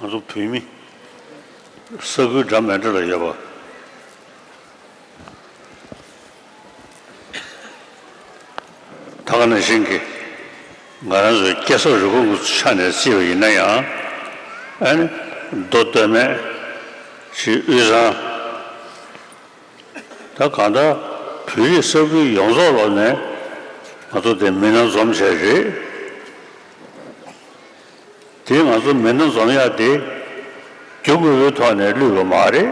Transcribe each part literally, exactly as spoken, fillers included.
ང་ཚོ་བོད་མི་ས་ཁུལ་འདྲ་མི་འདྲ་ལ་ཡོད་པ། ད་ག་ནང་བཞིན་གྱི་ང་རང་ཚོའི་སྐྱེ་ས་རུས་ཁུངས་ཀྱི་ཆ་ནས་བརྩིས་པ་ཡིན་ན་ཡང་། ཨ་ནི་མདོ་སྟོད་སྨད་ཀྱི་དབུས་གཙང་། ད་གང་ལྟར་བོད་རིགས་ས་ཁུལ་ཡོངས་རྫོགས་ལོག་ནས་ང་ཚོ་དེ་མི་སྣ་འཛོམས་བྱས་རེད། དེ་ང་ཚོ་མི་སྣ་འཛོམས་ཡག་དེ་རྒྱུ་དངོས་པོའི་ཐོག་ནས་བསླུས་པ་མ་རེད།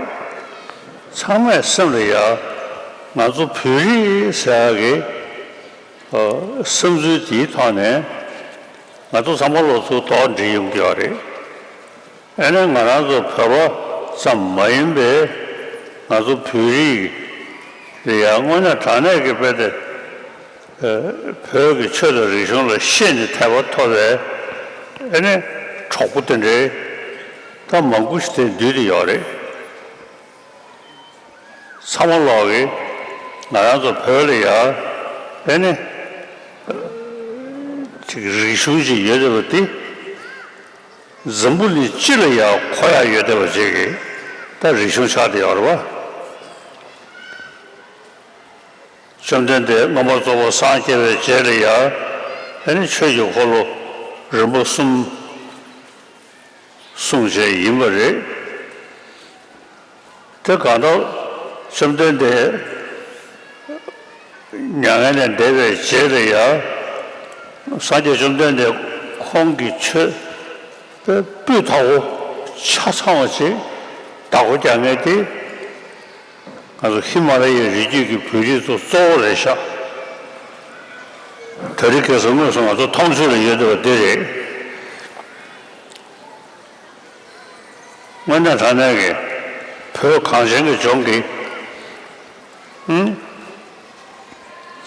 ཚང་མས་སེམས་ལ་ཡ་ང་ཚོ་བོད་རིགས་ཟེར་ཡག་གི་ཨ་བསམ་ཚུལ་དེའི་ཐོག་ནས་ང་ཚོ་ཚང་མ་ལོ་ཚོད་ཐོག་འགྲིག་ཡོང་གི་ཡོད་རེད། ཨ་ནི་ང་རང་ཚོ་བོད་པ་ཙམ་མ་ཡིན་པའི་ང་ཚོ་བོད་རིགས་ལ་ཡང་དངོས་གནས་དྲང་གནས་ཀྱི་དཔེ་དེ་ཨ་བོད་ཀྱི་ཆོས་དང་རིག་གཞུང་ལ་ཤེས་ནས་དད་པ་ཐོབ་པའི་ཨ་ནི་གྲོགས་པོ་དེ་འདྲའི་ད་མང་པོ་ཞིག་དེ་འདུས་ཏེ་ཡོད་རེད། ཚང་མ་ལོག་གིས་ང་རང་ཚོ་བོད་ལ་ཡ་ཨེ་ནི་ཅིག་རིག་གཞུང་ཅིག་ཡོད་བསྡད་པ་དེ་འཛམ་བུ་གླིང་སྤྱི་ལ་ཡ་གོ་ཡ་ཡོད་བསྡད་པ་ཅིག་གི་ད་རིག་གཞུང་ཆགས་བསྡད་ཡོད་རེད་པ། བཅོམ་ལྡན་འདས་མངོན་པར་རྫོགས་པར་སངས་རྒྱས་པའི་རྗེས་ལ་ཡ་ཨེ་ནི་ཆོས་ཀྱི་འཁོར་ལོ་རིམ་པ་གསུམ་གསུངས་བྱས་ཡིན་པ་རེད། དེ་གང་ལྟར་བཅོམ་ལྡན་འདས་མྱ་ངན་ལས་འདས་པའི་རྗེས་ལ་ཡང་སངས་རྒྱས་བཅོམ་ལྡན་འདས་ཁོང་གི་ཆོས་དཔེ་སྤུས་དག་པོ་ཆ་ཚང་བ་ཅིག་བདག་པོ་རྒྱག་མཁན་དེ་ང་ཚོ་ཧི་མ་ལ་ཡའི་རི་རྒྱུད་ཀྱི་བོད་རིགས་ཚོ་གཙོ་བོ་རེད་ཤག་དེ་རིང་ཁ་སང་དངོས་སུ་ང་ཚོ་མཐོང་ཆོས་ལ་ཡོད་བསྡད་པ་འདི་རེད། དངོས་གནས་དྲང་གནས་ཀྱི་བོད་གངས་ཅན་གྱི་ལྗོངས་ཀྱི་ཨང་།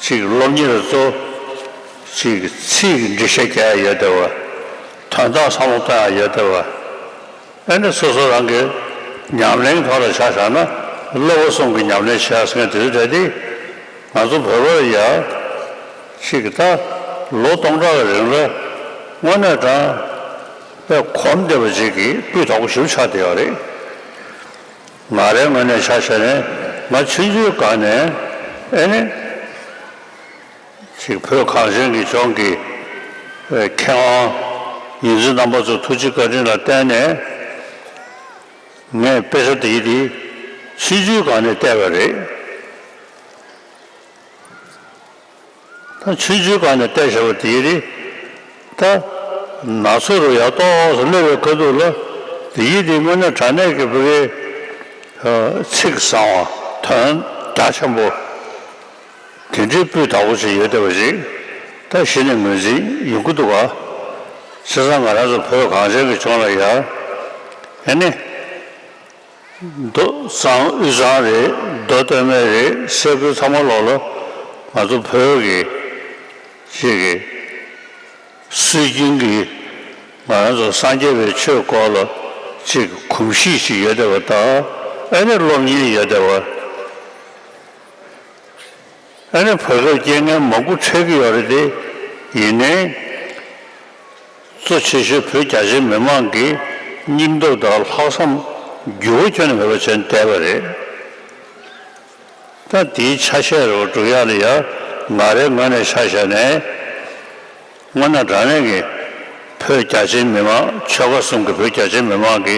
ཅིག་སློབ་གཉེར་གཙོ་ཅིག་ཚིག་འགྲེལ་བཤད་རྒྱག་ཡ་ཡོད་བསྡད་པ། དོན་དག་བསམ་བློ་གཏོང་ཡ་ཡོད་བསྡད་པ། ཨ་ནི་སོ་སོ་རང་གི་ཉམས་ལེན་ཐོག་ལ་ཆ་བཞག་ན་བསླབ་པ་གསུམ་གྱི་ཉམས་ལེན་བྱེད་ཡ་ཟེར་མཁན་དེ་ཚོ་གྲས་དེ་ང་ཚོ་བོད་པ་ལ་ཡ་ཅིག་ད་ལོ་སྟོང་ཕྲག་གི་རིང་ལ་དངོས་གནས་དྲང་། དཔེ་གོམས་བསྡད་པ་ཅིག་གི་སྤུས་དག་པོ་ཞེ་པོ་ཆགས་བསྡད་ཡོད་རེད། ང་རའི་ངོས་ནས་ཆ་བཞག་ནས་ང་ཆུང་ཆུང་སྒང་ནས་ཨེ་ནི་ཅིག་བོད་གངས་ཅན་གྱི་ལྗོངས་ཀྱི་མཁས་དབང་ཡོངས་འཛིན་རྣམ་པ་ཚོའི་ཐུགས་རྗེ་བཀའ་དྲིན་ལ་བརྟེན་ནས་ངས་དཔེ་ཆ་འདི་འདི་ཆུང་ཆུང་སྒང་ནས་བལྟས་པ་རེད། ད་ཆུང་ཆུང་སྒང་ནས་བལྟས་བཞག་པ་དེ་རེད། ད་ན་ཚོད་རུ་ཡར་ཏོག་ཙམ་སླེབས་པའི་ཁ་ཐུག་ལ་དེ་ཡིན་དེ་དངོས་གནས་དྲང་གནས་ཀྱི་བོད་སྐད་ཚིག་བཟང་བ་དོན་རྒྱ་ཆེན་པོ་དེ་འདྲའི་སྤུས་དག་པོ་ཞིག་ཡོད་བསྡད་པ་ཞིག་ད་གཞི་ནས་ངོས་འཛིན་ཡོང་གི་འདུག་ག་བྱས་ཙང་ང་རང་ཚོ་བོད་གངས་ཅན་གྱི་ལྗོངས་ལ་ཡ་ཨ་ནི། མདོ་གཙང་དབུས་གཙང་རེད། མདོ་སྟོད་སྨད་རེད། ས་ཁུལ་ཚང་མ་ལོག་ལ་ང་ཚོ་བོད་ཀྱི་ཅིག་གི་སྲོལ་རྒྱུན་གྱི་ང་རང་ཚོ་སངས་རྒྱས་པའི་ཆོས་སྐོར་ལ་ཅིག་གོམས་གཤིས་ཤིག་ཡོད་བསྡད་པ་དང་ཨ་ནི་སློབ་གཉེར་ཡོད་བསྡད་པ། ཨ་ནི་བར་སྐབས་རྐྱེན་ངན་མང་པོ་འཕྲད་ཀྱི་ཡོད་རེད་དེ། ཡིན་ནའི་གཙོ་ཆེ་ཤོས་བོད་རྒྱ་ཆེའི་མི་མང་གི་སྙིང་སྟོབས་དང་ལྷག་བསམ་འགྱུར་བ་ཁྱོན་ནས་མེད་པ་བྱས་ནས་བསྡད་པ་རེད། ད་དེའི་ཆ་ཤས་རུ་འགྲོ་ཡག་ལ་ཡ་ང་རའི་ངོས་ནས་ཆ་བཞག་ནས་དངོས་གནས་དྲང་གནས་ཀྱི་བོད་རྒྱ་ཆེའི་མི་མང་ཆོལ་ཁ་གསུམ་གྱི་བོད་རྒྱ་ཆེའི་མི་མང་གི་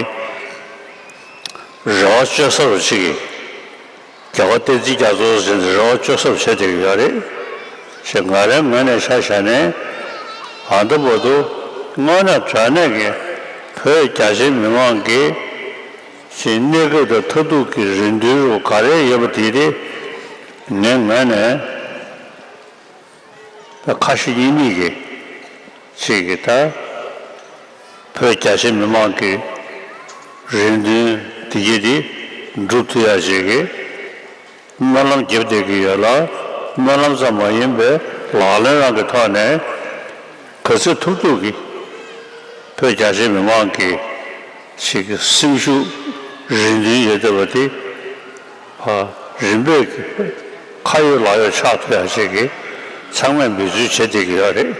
རེ་བ་བཅོལ་ས་རུ་ཅིག་གི་རྒྱལ་བ་བསྟན་འཛིན་རྒྱ་མཚོ་ཟེར་ནས་རེ་བ་བཅོལ་ས་བྱས་བསྡད་ཀྱི་ཡོད་རེད། ཞེས་ང་རའི་ངོས་ནས་ཆ་བཞག་ནས་ཨ་ད་བར་དུ་དངོས་གནས་དྲང་གནས་ཀྱི་བོད་རྒྱ་ཆེའི་མི་མང་གི་ཞེས་གནས་སྐབས་དང་མཐར་ཐུག་གི་རེ་འདུན་རུ་ག་རེ་ཡོད་པ་དེ་དེ་ངའི་ངོས་ནས་ད་ཁ་ཞེ་གཉིས་མེད་ཀྱི་ཅིག་གི་ད་བོད་རྒྱ་ཆེའི་མི་མང་གི་རེ་འདུན་དེ་གྱིས་དེ་འགྲུབ་ཐུབ་ཡ་ཅིག་གི་སྨོན་ལམ་རྒྱབ་བསྡད་ཀྱི་ཡོད་ལ། སྨོན་ལམ་ཙམ་མ་ཡིན་པའི་ལག་ལེན་རང་གི་ཐོག་ནས་ག་ཚོད་ཐུབ་ཐུབ་ཀྱིས་བོད་རྒྱ་ཆེའི་མི་མང་གི་ཞིག་གི་སེམས་ཤུགས་རེ་འདུན་ཡོད་བསྡད་པ་དེ་ཕར་རིམ་པས་ཀྱི་ཁ་ཡོད་ལག་ཡོད་ཆགས་ཐུབ་ཡ་ཞིག་གི་ཚང་མས་འབད་བརྩོན་བྱེད་བསྡད་ཀྱི་ཡོད་རེད།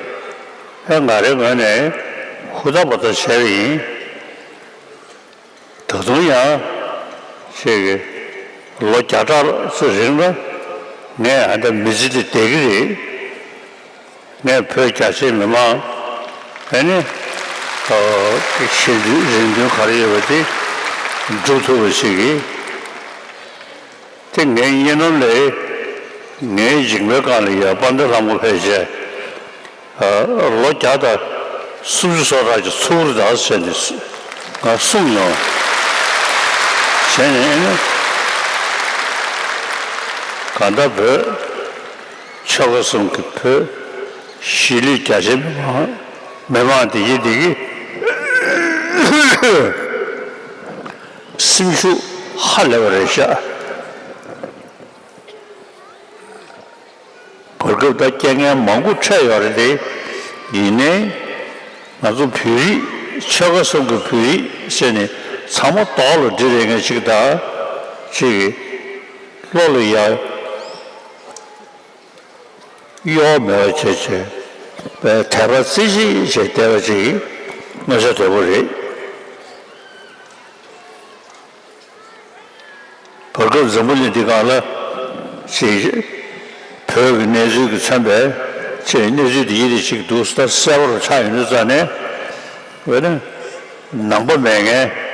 ཨེ་ང་རའི་ངོས་ནས་ཧུར་ཐག་འབད་ཐག་བྱས་པ་ཡིན། ད་དུང་ཡང་ཁྱེད་ཀྱི་ལོ་བརྒྱ་ཕྲག་ཙམ་རིང་ལ་ངས་ཨ་འདྲ་མི་ཚེ་འདི་བསྡད་ཀྱི་རེད། ངས་བོད་རྒྱ་ཆེའི་མི་མང་ཨ་ནི་ཨ་ཞི་མཐུན་རིང་མཐུན་ག་རེ་ཡོད་པ་དེ་སྒྲུབ་ཐུབ་པ་ཞིག་གིས། དེ་ངའི་གཉིད་ལམ་ལས་ངའི་མཇིང་པའི་སྒང་ལ་ཡོད་དཔལ་ལྡན་ལྷ་མོ་ཕལ་ཆེར་ལོ་བརྒྱ་དང་སུམ་ཅུ་སོ་ཕྲག་ཅིག་ཚུགས་རེད་ད་ཟེར་ནས་ང་གསུངས་མྱོང་། བྱས་ནས་ཨེ་ནི་གང་ལྟར་བོད་ཆོལ་ཁ་གསུམ་གྱི་བོད་གཞིས་ལུས་རྒྱ་ཆེ་མི་མང་མི་མང་དེ་གི་དེ་གི་སེམས་ཤུགས་ཧ་ལས་པ་རེད་ཤག་བར་སྐབས་ད་རྐྱེན་ངན་མང་པོ་འཕྲད་ཡོད་རེད་དེ། ཡིན་ནའི་ང་ཚོ་བོད་རིགས་ཆོལ་ཁ་གསུམ་གྱི་བོད་རིགས་ཟེར་ནས་ཚང་མ་རྡོག་ལ་སྒྲིལ་རེ་ངས་ཅིག་ད་ཅིག་བློ་ལ་ཡ་གཡོ་བ་མེད་པ་བྱས་བྱས་པའི་དད་པ་རྩེ་གཅིག་བྱས་བསྡད་པ་ཅིག་མངོན་གསལ་དོད་པོ་རེད། བར་སྐབས་འཛམ་བུ་གླིང་འདི་སྒང་ལ་ཅིག་བོད་ཀྱི་གནས་ཚུལ་གྱིས་མཚོན་པའི་ཅིག་གནས་ཚུལ་འདི་ཡིན་དེ་ཅིག་འདུག་ད་གསལ་པོར་ཆགས་ཡོང་དུས་ཙང་ནས་འོ་ན་ནང་པ་མེད་མཁན་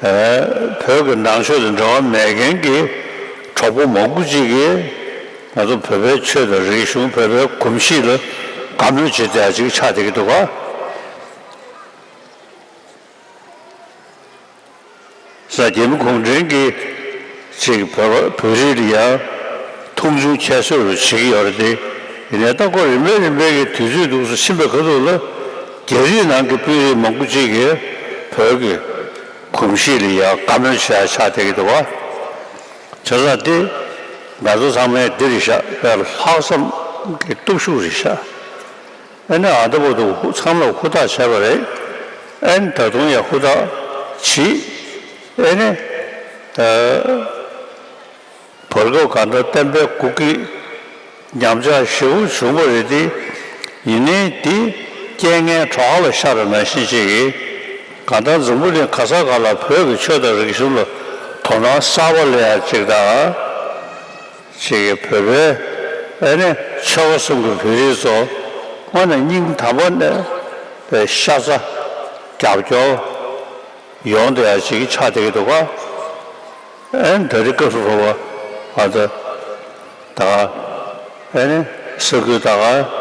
བོད་ཀྱི་ནང་ཆོས་དང་འབྲེལ་བ་མེད་མཁན་གྱི་གྲོགས་པོ་མང་པོ་ཅིག་གིས་ང་ཚོ་བོད་པའི་ཆོས་དང་རིག་གཞུང་བོད་པའི་གོམས་གཤིས་ལ་དགའ་མོས་བྱེད་བསྡད་ཅིག་ཆགས་བསྡད་ཀྱི་འདུག་ག་ས་རྒྱལ་མོ་གུང་ཁྲན་གྱིས་ཅིག་བོད་བོད་རིགས་ལ་ཡང་མཐོང་ཆུང་ཁྱད་གསོད་རུ་བྱེད་ཀྱི་ཡོད་རེད་དེ། ཡིན་ནའི་ད་ཁོ་རིམ་པས་རིམ་པས་ཀྱི་དུས་ཚོད་འདུག་སེ་ཕྱིན་པའི་ཁ་ཐུག་ལ་རྒྱ་རིགས་ནང་གི་དཔོན་རིགས་མང་པོ་ཅིག་གིས་བོད་ཀྱི་གོམས་གཤིས་ལ་ཡང་དགའ་མོས་བྱེད་ཡ་ཆགས་བསྡད་ཀྱི་འདུག་ག་བྱས་ཙང་དེ་ང་ཚོ་ཚང་མས་འདི་རེད་ཤག་དཔེ་ལྷག་བསམ་གྱི་སྟོབས་ཤུགས་རེད་ཤག་ཨ་ནི་ཨ་མདོ་བར་དུ་ཚང་མ་ལ་ཧུར་ཐག་བྱས་པ་རེད། ཨ་ནི་ད་དུང་ཡང་ཧུར་ཐག་བྱེད། ཨ་ནི་ཨ་བར་སྐབས་གང་ལྟར་བསྟན་པའི་འགུག་གི་ཉམས་ཆག་ཞེ་པོ་བྱུང་བ་རེད་དེ། ཡིན་ནའི་དེ་རྐྱེན་ངན་གྲོགས་ལ་ཤར་བ་ནང་བཞིན་ཅིག་གིས་གང་ལྟར་འཛམ་བུ་གླིང་ག་ས་ག་ལ་བོད་ཀྱི་ཆོས་དང་རིག་གཞུང་ལ་དོ་སྣང་གསར་པ་སླེབས་ཡ་ཅིག་དང་། ཅིག་གིས་བོད་པའི་ཨ་ནི་ཆོལ་ཁ་གསུམ་གྱི་བོད་རིགས་ཚོ་དངོས་གནས་སྙིང་ཐག་པ་ནས་པའི་ཤ་ཚ་རྒྱབ་སྐྱོར་ཡོང་བསྡད་ཡ་ཅིག་ཆགས་བསྡད་ཀྱི་འདུག་ག་ཨ་ནི་ད་རེས་སྐབས་སུ་བབ་པ་ཨ་ད་ད་ག་ཨ་ནི་ས་ཁུལ་ད་ག་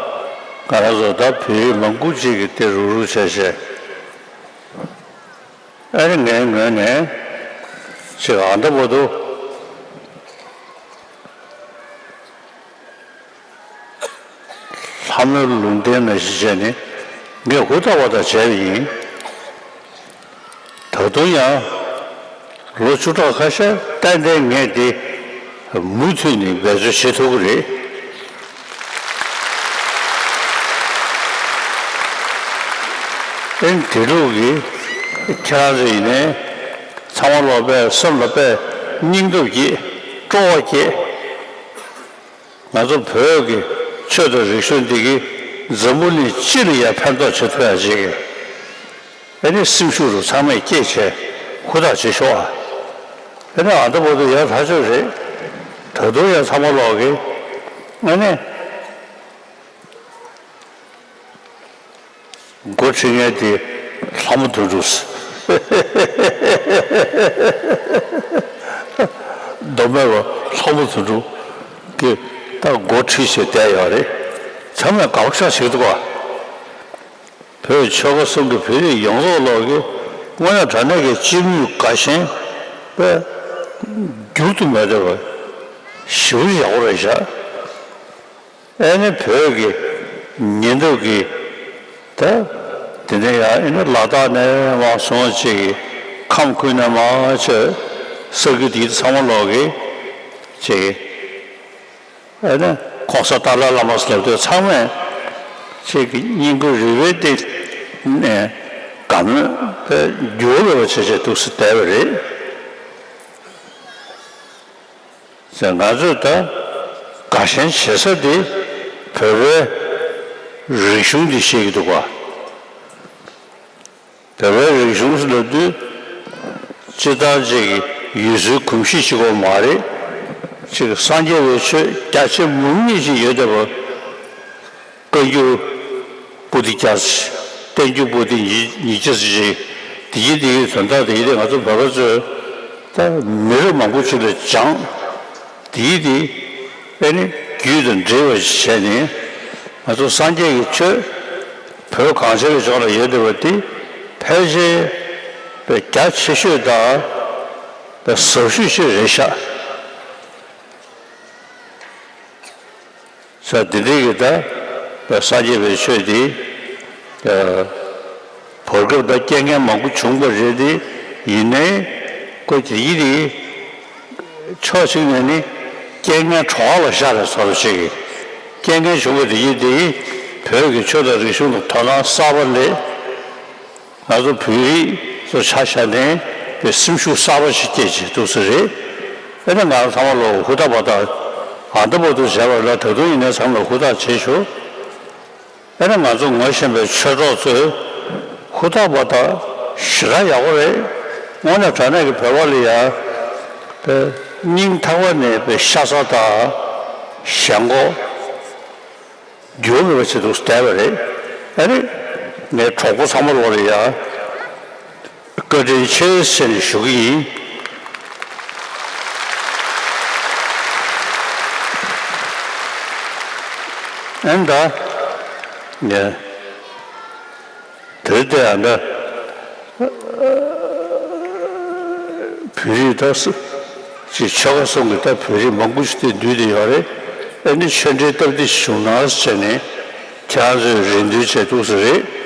ང་རང་ཚོ་ད་བོད་རིགས་མང་པོ་ཅིག་གིས་དེ་རུག་རུག་བྱས་བྱས། ཨ་ནི་ངའི་ངོས་ནས་ཅིག་ཨ་མདོ་བར་དུ་ལྷ་མོའི་ལུང་བསྟན་ནང་བཞིན་བྱས་ནས་ངས་ཧུར་ཐག་པ་དང་བྱས་པ་ཡིན། ད་དུང་ཡང་ལོ་བཅུ་ཕྲག་ཁ་ཤས་ཏན་ཏན་ངས་འདི་མུ་མཐུད་ནས་འབད་རྩོལ་བྱེད་ཐུབ་ཀྱི་རེད། ཨེ་དེ་ལུགས་ཀྱི་ཁྱེད་རང་ཚོ་ཡིན་ནའི་ཚང་མ་ལོག་པའི་སེམས་ལ་དཔེ་སྙིང་སྟོབས་སྐྱེད་སྤྲོ་བ་སྐྱེད། ང་ཚོ་བོད་ཀྱི་ཆོས་དང་རིག་གཞུང་འདི་གིས་འཛམ་བུ་གླིང་སྤྱི་ལ་ཡང་ཕན་ཐོགས་བྱེད་ཐུབ་ཡ་ཅིག་གི་ཨེ་ནི་སེམས་ཤུགས་རུ་ཚང་མས་སྐྱེད་བྱས་ཧུར་ཐག་བྱེད་ཤོག་ཨ། ཨེ་ནི་ཨ་མདོ་བར་དུ་ཡར་ཐག་ཆོད་རེད། ད་དུང་ཡང་ཚང་མ་ལོག་གི་ཨེ་ནི། འགོ་ཁྲིད་མཁན་དེ་ལྷ་མོ་དོན་གྲུབ། མདོ་སྨད་པ་ལྷ་མོ་དོན་གྲུབ་ཀྱིས་ད་འགོ་ཁྲིད་བྱས་བསྡད་ཡོད་རེད། ཚང་མས་དགའ་པོ་ཞེ་དྲག་བྱེད་ཀྱི་འདུག་ག་བོད་ཆོལ་ཁ་གསུམ་གྱི་བོད་རིགས་ཡོངས་རྫོགས་ལོག་གི་དངོས་གནས་དྲང་གནས་ཀྱི་སྤྱི་མོས་དགའ་ཞེན་པས་འགྱུར་དུ་མེད་བསྡད་པ་ཞེ་པོ་ཡག་པོ་རེད་ཤག་ཨེ་ནི་བོད་ཀྱི་ཉེན་རྟོག་གི་ད་དེ་ནས་ཡང་ཨེ་ནི་ལ་དྭགས་ནས་མར་སོང་ཅིག་གི་ཁམས་ཁུལ་ནས་མར་ཆེ་ས་ཁུལ་དེ་ཚང་མ་ལོག་གི་ཅིག་ཨེ་ནི་གོང་ས་ཏཱ་ལའི་བླ་མ་སླེབས་དུས་ཚང་མས་ཅིག་གི་སྙིང་ཁུང་རུས་པའི་གཏིང་ནས་དགའ་མོས་དཔེ་འགྱུར་བ་མེད་པ་བྱས་བྱས་འདུག་སེ་བསྡད་པ་རེད། ཟེར་ང་ཚོས་ད་དགའ་ཞེན་བྱེད་ས་དེ་བོད་པའི་རིག་གཞུང་འདི་བཤད་ཀྱི་འདུག་ག་བོད་པའི་རིག་གཞུང་ཟེར་ལབ་དུས་ སྤྱིར་བཏང་ཅིག་ཡུལ་སྲོལ་གོམས་གཤིས་ཤིག་ཡོད་མ་རེད། ཅིག་སངས་རྒྱས་པའི་ཆོས་རྒྱ་ཆེ་མང་ཉུང་ཅིག་ཡོད་བསྡད་པ། བཀའ་འགྱུར་པོ་ཏི་བརྒྱ་ཚིག་བསྟན་འགྱུར་པོ་ཏི་ཉིས་ཉིས་བརྒྱ་ཚིག་ཅིག་དེ་ཡི་དེ་ཡི་དོན་དག་དེ་ཡི་དེ་ང་ཚོ་བོད་པ་ཚོས་ད་མི་རབས་མང་པོ་ཅིག་ལ་སྦྱངས། དེ་ཡི་དེ་ཨེ་ནི་རྒྱུད་དང་འབྲེལ་བ་ཞིག་བྱས་ནས་ང་ཚོ་སངས་རྒྱས་ཀྱི་ཆོས་བོད་གངས་ཅན་གྱི་ལྗོངས་ལ་ཡོད་བསྡད་པ་དེ་ཕལ་ཆེར་པའི་རྒྱ་ཆེ་ཤོས་དང་པའི་ཟབ་ཤོས་ཤིག་རེད་ཤག་ས་འདི་འདྲའི་གི་ད་སངས་རྒྱས་པའི་ཆོས་འདི་བར་སྐབས་ད་རྐྱེན་ངན་མང་པོ་བྱུང་བ་རེད་དེ། ཡིན་ནའི་ཁོ་དེ་ཡི་དེ་ཕྱོགས་གཅིག་ནས་ནི་རྐྱེན་ངན་གྲོགས་ལ་ཤར་བའི་བཟོ་འདྲ་ཞིག་རྐྱེན་ངན་བྱུང་བ་དེ་ཡི་དེ་བོད་ཀྱི་ཆོས་དང་རིག་གཞུང་ལ་དོ་སྣང་གསར་པ་སླེབས། ང་ཚོ་བོད་རིགས་ཚོ་ཆ་བཞག་ནས་པའི་སེམས་ཤུགས་གསར་པ་ཞིག་སྐྱེས་བྱས་འདུག་ས་རེད། ཨེ་ན་ང་རང་ཚང་མ་ལོ་ཧུར་ཐག་པ་ཐག་ཨ་འདྲ་པོ་འདུག་བྱས་པ་ལ་ད་དུང་ཡིན་ནའི་ཚང་མ་ལ་ཧུར་ཐག་བྱེད་ཤོག་ཨེ་ན་ང་ཚོ་ངོ་ཤེས་པའི་ཆོས་གྲོགས་ཚོས་ཧུར་ཐག་པ་ཐག་ཞེ་དྲག་ཡག་པོ་རེད། དངོས་གནས་དྲང་གནས་ཀྱི་བོད་པ་ལ་ཡ་པའི་སྙིང་ཐག་པ་ནས་པའི་ཤ་ཚ་དང་ཞེན་ཁོག་འགྱུར་མེད་པ་བྱེད་དུ་བསྡད་པ་རེད། ཨ་ནི་ངའི་གྲོགས་པོ་ཚང་མ་ལོག་ལ་ཡ་བཀའ་དྲིན་ཆེ་ཟེར་ནས་ཞུ་གི་ཡིན། ཨ་ནི་ད་ངས་དེར་བལྟས་ཨ་ནི། བོད་རིགས་ད་སུ་ཅིག་ཆོལ་ཁ་གསུམ་གྱི་ད་བོད་རིགས་མང་པོ་ཞིག་དེ་འདུས་བསྡད་ཡོད་རེད། ཨེ་ནི་ཆོས་འབྲེལ་སྟབས་བདེ་ཞིག་བྱུང་ན་ཟེར་ནས་ཁྱེད་རང་ཚོས་རེ་འདུན་བྱས་འདུག་ས་རེད།